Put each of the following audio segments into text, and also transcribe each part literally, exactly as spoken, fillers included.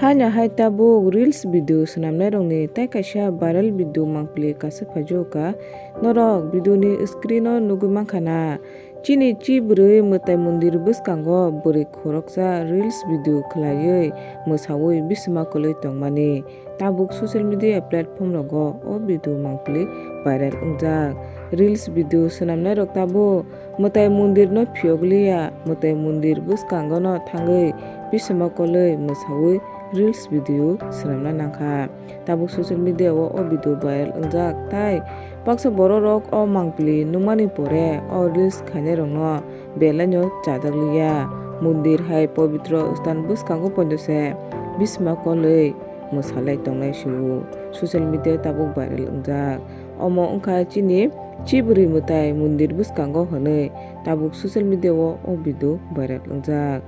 Haino hai tabuk reels video swnamnairokni tai kaisa viral video mangpili kaisa phaijakha. Norok video ni screen o nugwi mankha na. Chini chi bwrwi mwtai mondir bwskango bwrwi khoroksa reels video khwlaiwi mwsawi bisima kwlwi tongmani. Tabuk social media platform rogo o video mangpili viral wngjak. Reels video swnamnairok tabuk mwtai mondirno phiyokliya, mwtai mondir bwskangono thangwi bisima kwlwi mwsawi reels video swnamna nangkha. Tabuk social media o o video viral wngjak, tai baksa bororok o mangpili nukmani pore o reels khainairokno belaino chajakliya. Mondir hai pobitro sthan bwskango poito se bisima kwlwi mwsalai tongnai sio. Social media tabuk viral wngjak. Omo wngkha chini chi bwrwi mwtai mondir bwskango hwnwi tabuk social media o o video viral wngjak.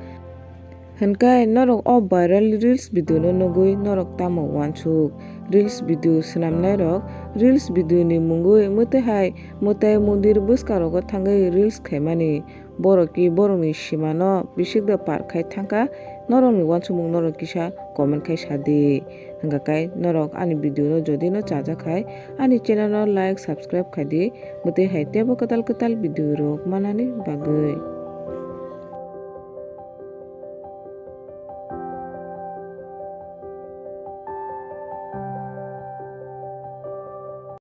Hwnkhai norok o viral reels video no nugwi norok tamo uansuk? Reels video swnamnairok reels video ni mungwi mwtai hai mwtai mondir bwskangrogo thangwi reels khaimani. Borok ki borokni simano bisikda par khai thangkha, norokni uansukmung norok kisa comment khai sadi. Hwnkhai norok ani video no jodi no chajak khai, ani channel no like, subscribe khaidi, mwtai hai teibo kwtal kwtal video rok manani bagwi.